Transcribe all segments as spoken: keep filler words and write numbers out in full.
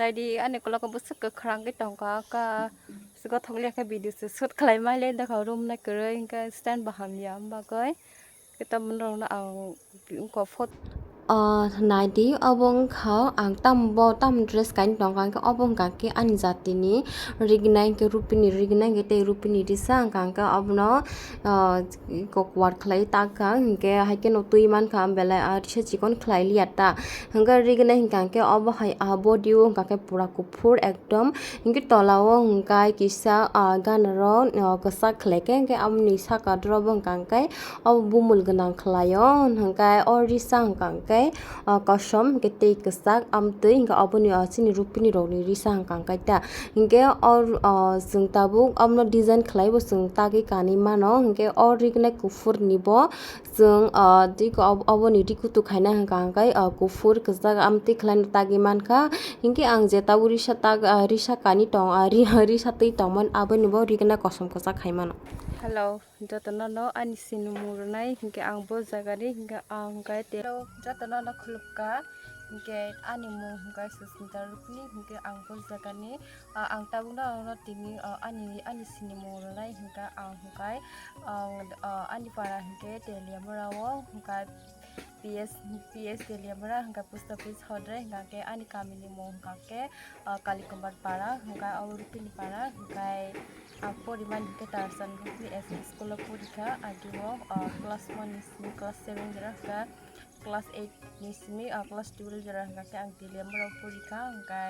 Adi ani kolok bwswk kwkhwrang khe tongkha, ka gothok liya khe video se shoot khlai mai le, dakha room nai kwrwi, hwnkhe stand bo hamya, am bagwi khe tamni rok no ang wngkha photo. Ah, naidi, obo wngkha ang tam bo tam dress kainwi tongkha, hwnkhe obo wngkha khe ani jatini rignai, hwnkhe rupini rignai, hwnkhe tei rupini risa wngkha, hwnkhe obono, ah, kokwar khlai ta kha, hwnkhe hai kheno twi mankha, belai, ah, risa chikon khlai liya ta, hwnkhe rignai hwnkha khe obo hai, ah, body o wngkha khe pura kuphur ekdom, hwnkhe tola o hwnkha kisa, ah, ganaro, ah, kwchak khlai khe, hwnkhe aboni saka doro bo wngkha khe obo bumul gwnang khlai o, hwnkhe o risa wngkha khe, ah, kosom hwnkhe tei kwchak amtwi hwnkhe oboni, ah, chini rupini rokni risa wngkha khe ta. Hwnkhe o, o, chwng tabuk omono design khlaibo chwng tagwi kanwi mano. Hwnkhe o rignai kuphurni bo chwng, o, tei ko-, ob-, oboni ri kutu khaina hwnkha hwnkhe, o, kuphur kwchak amtwi khlaino tagwi mankha. Hwnkhe ang je tabuk risa tag-, o, risa kanwi tong, o, ri-, risa twi tongmani aboni bo rignai kosom kwchak khai mano. Hello. Jotono no ani sinimung rwnai hwnkhe ang bo jaga ni hwnkhe ang hwnkhe te jotono no khulupka hwnkhe ani mung hwnkhe Susmita Rupini hwnkhe ang bo jaga ni, ah, ang tabuk no ano tini, ah, ani, ani sinimung rwnai hwnkhe ang hwnkhe ang, ah, ani para hwnkhe Teliamura o hwnkhe P S, P S Teliamura hwnkhe post office hodre hwnkhe ani kami ni mung hwnkhe, ah, Kalikumbar para hwnkhe o Rupini para hwnkhe. Ang porimani hwnkhe Tarzan Rupini S M school o porikha, agio, ah, class one ni simi class seven jora hwnkhe class eight ni simi, ah, class twelve jora hwnkha khe ang Teliamura o porikha, hwnkhe,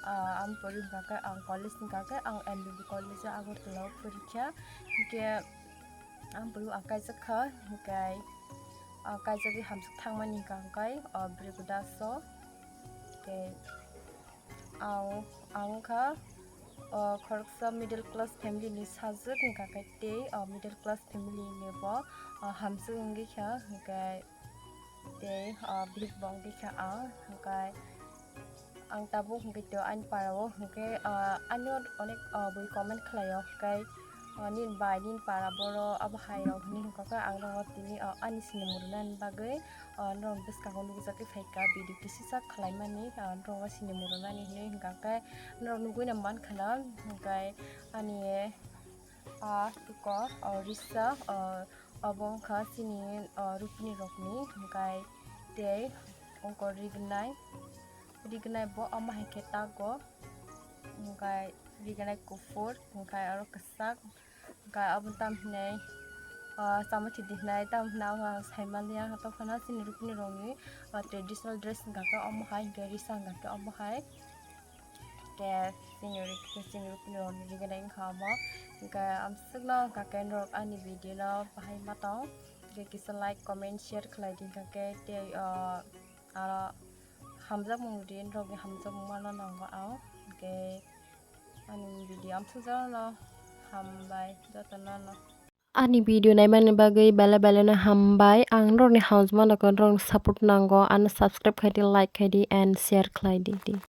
ah, ang pori hwnkha khe ang college hwnkha khe ang M B B college o Agartala o porikha, hwnkhe ang pori ang kaijak kha, hwnkhe, ah, kaijagwi hamsuk thangmani hwnkha hwnkhe, ah, Brigudas o, hwnkhe, Ang, ang wngkha, o, khoroksa middle class family ni sajwk wngkha khe tei, o, middle class family ni bo, o, hamswk wngwi kha, hwnkhe tei, o, bihik bo wngwi kha ang, hwnkhe ang tabuk hwnkhe to ani para o hwnkhe, o, ani o onek, o, bui comment khlai o, hwnkhe O, nini bai, nini para boro abo hai rok hinwi hwnkha khe ang norokno tini, o, ani sinimung rwnani bagwi, o, norokni bwskango nukjagwi phaikha video kisisa khlaimani, o, norokno sinimung rwnani hinwi hwnkha khe norok nugwino mankha na, hwnkhe ani, a, tuko, o, risa, o, obo wngkha chini, o, rupini rokni, hwnkhe tei ongko rignai, rignai bo omo hai khe tago, hwnkhe rignai kuphur, hwnkhe oro kwchak. Hwnkhe abo tamo hinai, ah, chamathi di hinai, tamo hinai ang sai manliya, tamo phano chini rukni rokni, ah, traditional dress hwnkha khe omo hai, hwnkhe risa hwnkha khe omo hai. Hwnkhe chini ruk-, chini rukni rokni rignai wngkha omo. Hwnkhe amswkno hwnkha khe norok ani video no bahai ma tong. Hwnkhe kisa like, comment, share khlai di hwnkha khe tei, ah, aro hamjakmung di, norokni hamjakmung mano nango ang. Hwnkhe Ani video amswk jotono hambai, jotono no. Ani video naimani bagwi belai belai no hambai. Ang norokni hamjakmano khe norokni support nango. Ano subscribe khai di, like khai di and share khlai di.